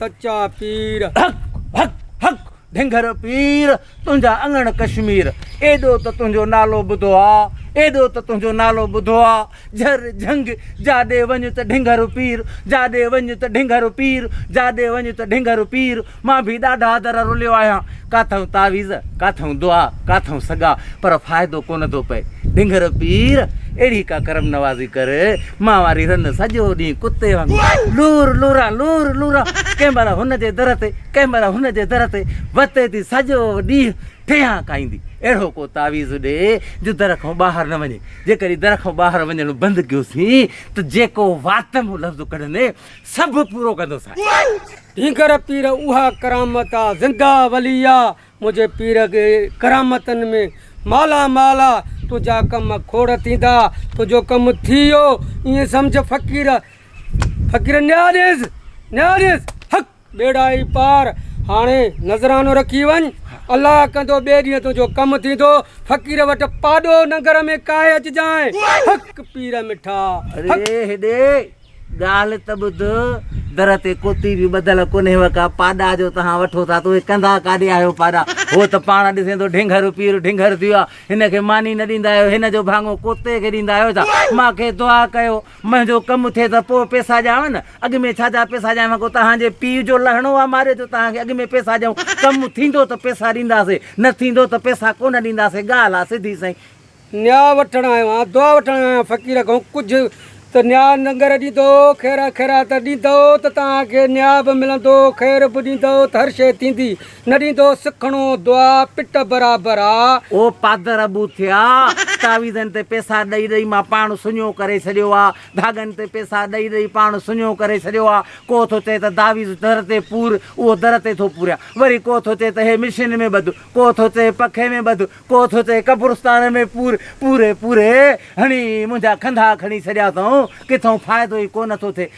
سچا پير. حق حق حق ڍنگهر پير تنهنجا اڱڻ ڪشمير ايڏو ته تنهنجو نالو ٻڌو آ ايڏو ته تنهنجو نالو ٻڌو آ جھر جھنگ جاڏي وڃ ته ڍنگهر پير جاڏي وڃ ته ڍنگهر پير جاڏي وڃ ته ڍنگهر پير مان ڀي ڏاڍا در رليو آهيان ڪاٿئون تعويذ ڪاٿئون دعا ڪاٿئون سڳا پر فائدو ڪونه ٿو پئي ڍنگهر پير اهڙي ڪا ڪرم نوازي ڪر مان واري رن سڄو ڏينهن ڪتي وانگر لور لوران لور لوران ڪنهن مهل هن جي در تي ڪنهن مهل هن جي در تي وتي ٿي سڄو ڏينهن ٺيهان کائيندي اهڙو ڪو تعويذ ڏي جو در کان ٻاهر نه وڃي جيڪڏهن در کان ٻاهر وڃڻ بند ڪيوسين ته جيڪو وات مان لفظ ڪڍندين سڀ پورو ڪندوسانء. ڍينگر پير اها ڪرامت آ زنده ولي آ منهنجي پير جي ڪرامتن ۾ مالا مال آ تنهنجا ڪم کوڙ ٿيندا تنهنجو ڪم ٿي ويو ائين سمجهه فقير فقير نياء ڏينس نياء ڏينس حق ٻيڙا ئي پار هاڻي نذرانو رکي وڃ الله ڪندو ٻئي ڏينهن تنهنجو ڪم ٿيندو فقير وٽ پاڏو ننگر ۾ ڪاهي اچجانء حق پير مٺا حق. اڙي هيڏي ڳالهه ته ٻڌ، در تي ڪوتي به ٻڌل ڪونهيو ڪا پاڏا جو توهان وٺو ٿا ته اهي ڪندا ڪاڏي آهيو پاڏا؟ هو ته پاڻ ڏسين ٿو ڍينگهر پير ڍينگهر ٿي ويو آهي، هن کي ماني نه ڏيندا آهيو، هن جو ڀاڱو ڪوتي کي ڏيندا آهيو ڇا؟ مان کي دعا ڪيو، منهنجو ڪم ٿئي ته پوء پئسا ڏيانو نه، اڳ ۾ ڇا جا پئسا ڏيانو، ڪو توهان جي پيء جو لهڻو آهي ماري جو توهان کي اڳ ۾ پئسا ڏيون، ڪم ٿيندو ته پئسا ڏينداسين، نه ٿيندو ته پئسا ڪونه ڏينداسين، ڳالهه آهي سڌي سئين. نياء وٺڻ آيو آهيان، دعا وٺڻ آيو آهيان فقير کان ڪجهه ته نياء ننگر ڏيندو، خير خيرات ڏيندؤ ته توهان کي نياء به ملندو، خير به ڏيندؤ ته هر شيء ٿيندي، نه ڏيندؤ سکڻو دعا پٽ برابر آ. او پادر ابو ٿيا، تعويذن تي پئسا ڏئي ڏئي مان پاڻ سڃو ڪري ڇڏيو آ، ڌاڳن تي پئسا ڏئي ڏئي پاڻ سڃو ڪري ڇڏيو آ، ڪو ٿو چئي ته داويز در تي پور، اهو در تي ٿو پوريان، وري ڪو ٿو چئي ته هي مشين ۾ ٻڌ، ڪو ٿو چئي پکي ۾ ٻڌ، ڪو ٿو چئي قبرستان ۾ پور پوري پوري هڻي منهنجا کنڌا کڻي ڇڏيا اٿئون، ڪٿئون فائدو ئي ڪونه ٿو ٿئي.